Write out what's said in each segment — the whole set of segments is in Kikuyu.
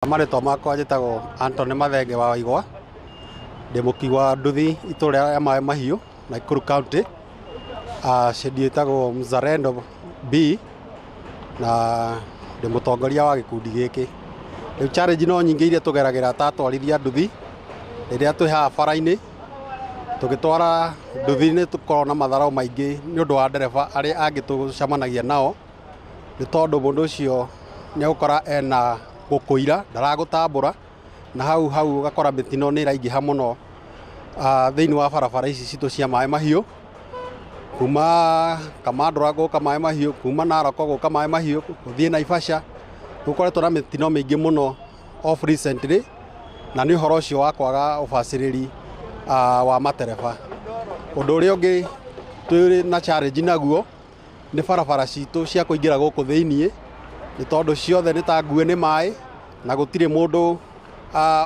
Marĩtwa makwa njĩtagwo Antony Mathenge wa Waigwa, ndĩ mũkui wa nduthi itũra rĩa Maĩ Mahiũ, Nakuru County, cedi ĩtagwo Mzalendo B na ndĩ mũtongoria wa gĩkundi gĩkĩ. Rĩu challenge no nyingĩ iria tũgeragĩra ta atwarithia a nduthi, rĩrĩa twĩ haha bara-inĩ tũgĩtwara nduthi nĩ tũkoragwo na matharaũ maingĩ nĩ ũndũ wa ndereba arĩa angĩ tũcemanagia nao, nĩ tondũ mũndũ ũcio nĩ egũkora ena gũkũira ndaragũtambũra, na hau hau ũgakora mĩtino nĩ ĩraingĩha mũno thĩinĩ wa barabara ici citũ cia Maĩ Mahiũ, kuma Kamandũra gũka Maĩ Mahiũ, kuma Narok gũka Maĩ Mahiũ, gũthiĩ Naivasha, gũkoretwo na mĩtino mĩingĩ mũno of recently, na nĩ ũhoro ũcio wa kwaga ũbacĩrĩri wa matereba. Ũndũ ũrĩa ũngĩ twĩ na challenge naguo nĩ barabara citũ cia kũingĩra gũkũ thĩiniĩ, nĩ tondũ ciothe nĩ ta ngue nĩ maĩ na gũtirĩ mũndũ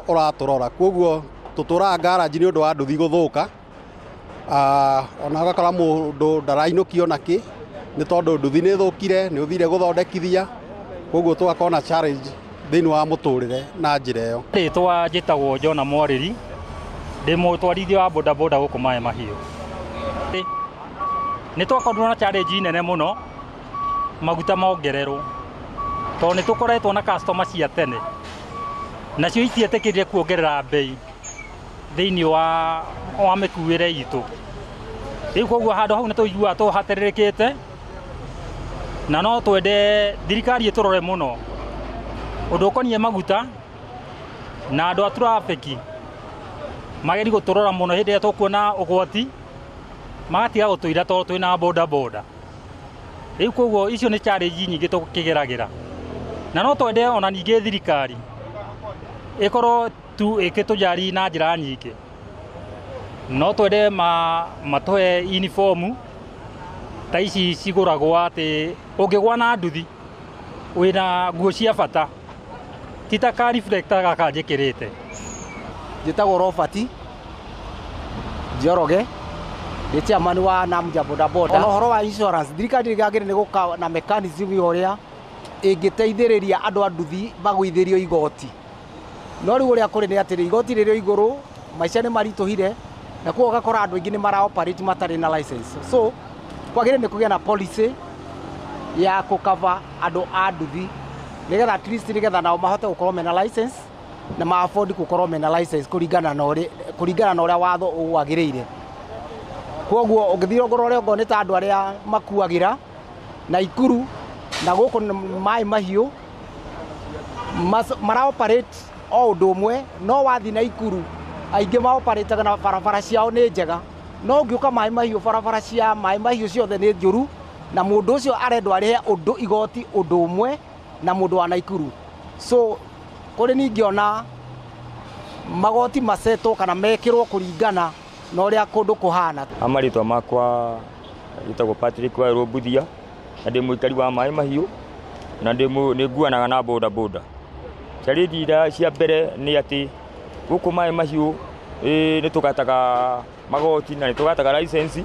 ũratũrora. Koguo tũtũraga garage nĩ ũndũ wa nduthi gũthũka, ona ũgakora mũndũ ndarainũkio na kĩ, nĩ tondũ nduthi nĩ ĩthũkire, nĩ ũthire gũthondekithia, koguo tũgakorwo na challenge thĩinĩ wa mũtũrĩre na njĩra ĩyo. Rĩtwa njĩtagwo Jona Mwarĩri, ndĩ mũtwarithia wa bodaboda gũkũ Maĩ Mahiũ. Nĩ twakorirwo na challenge nene mũno maguta mongererwo, tondũ nĩ tũkoretwo na customer cia tene, nacio itietĩkĩrire kuongerera mbei thĩinĩ wa mĩkuĩre itũ. Rĩu koguo handũ hau nĩ tũiguaga tũhatĩrĩrĩkĩte, na no twende thirikari ĩtũrore mũno ũndũ ũkoniĩ maguta na andũ a traffic magerie gũtũrora mũno hĩndĩ ĩrĩa tũkuona ũgwati, magatiga gũtũira tondũ twĩna bodaboda. Rĩu koguo icio nĩ challenge nyingĩ tũkĩgeragĩra, na no twende ona ningĩ thirikari ĩkorwo tu ĩkĩtũjari na njĩra nyingĩ. No twende matũhe uniform ta ici cigũragwo atĩ ũngĩgwa na nduthi wĩna nguo cia bata, ti ta ka reflector gaka njĩkĩrĩte. Njĩtagwo Robert Njoroge, ndĩ chairman wa Namja Boda Boda. Ona ũhoro wa insurance, thirikari nĩ yagĩrĩire nĩ gũka na mechanism ya ũrĩa ĩngĩteithĩrĩria andũ a nduthi magũithĩrio igoti. No rĩu ũrĩa kũrĩ nĩ atĩrĩ, igoti rĩrĩ o igũrũ, maica nĩ maritũhire, na koguo ũgakora andũ aingĩ nĩ mara operate matarĩ na license. So kwagĩrĩire nĩ kũgĩa na policy ya kũ cover andũ a nduthi, nĩgetha at least nĩgetha nao mahote gũkorwo mena license na ma afford gũkorwo mena license kũringana na ũrĩa watho wagĩrĩire. Koguo ũngĩthiĩ ũrore okorwo nĩ ta andũ arĩa makuagĩra Naikuru na gũkũ Maĩ Mahiũ mara operate o ũndũ ũmwe, no wathiĩ Naikuru aingĩ ma operate na barabara ciao nĩ njega, no ũngĩũka Maĩ Mahiũ barabara cia Maĩ Mahiũ ciothe nĩ njũru, na mũndũ ũcio arendwo arĩhe ũndũ igoti ũndũ ũmwe na mũndũ wa Naikuru. So kũrĩ niĩ ingĩona magoti macetwo kana mekĩrwo kũringana na ũrĩa kũndũ kũhana. Marĩtwa makwa njĩtagwo Patrick Wairũ Mbuthia na ndĩ mũikari wa Maĩ Mahiũ na nĩ nguanaga na boda boda. Challenge iria cia mbere nĩ atĩ gũkũ Maĩ Mahiũ nĩ tũgataga magoti na nĩ tũgataga license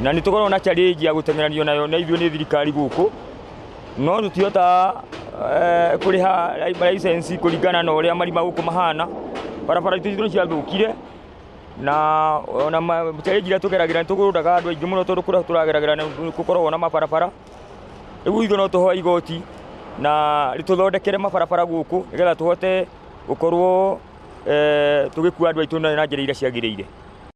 na nĩ tũkoragwo na challenge ya gũteng'eranio nayo na ithuĩ nĩ thirikari gũkũ, no tũtihotaga kũrĩha license kũringana na ũrĩa marima gũkũ mahana. Barabara itũ nĩ ciathũkire na ona challenge iria tũgeragĩra nĩ tũgũrũraga andũ aingĩ mũno tondũ kũrĩa tũrageragĩra nĩ gũkoragwo na mabarabara. Rĩu ithuĩ no tũhoe igoti na rĩtũthondekere mabarabara gũkũ nĩgetha tũhote gũkorwo tũgĩkua andũ aitũ na njĩra iria ciagĩrĩire.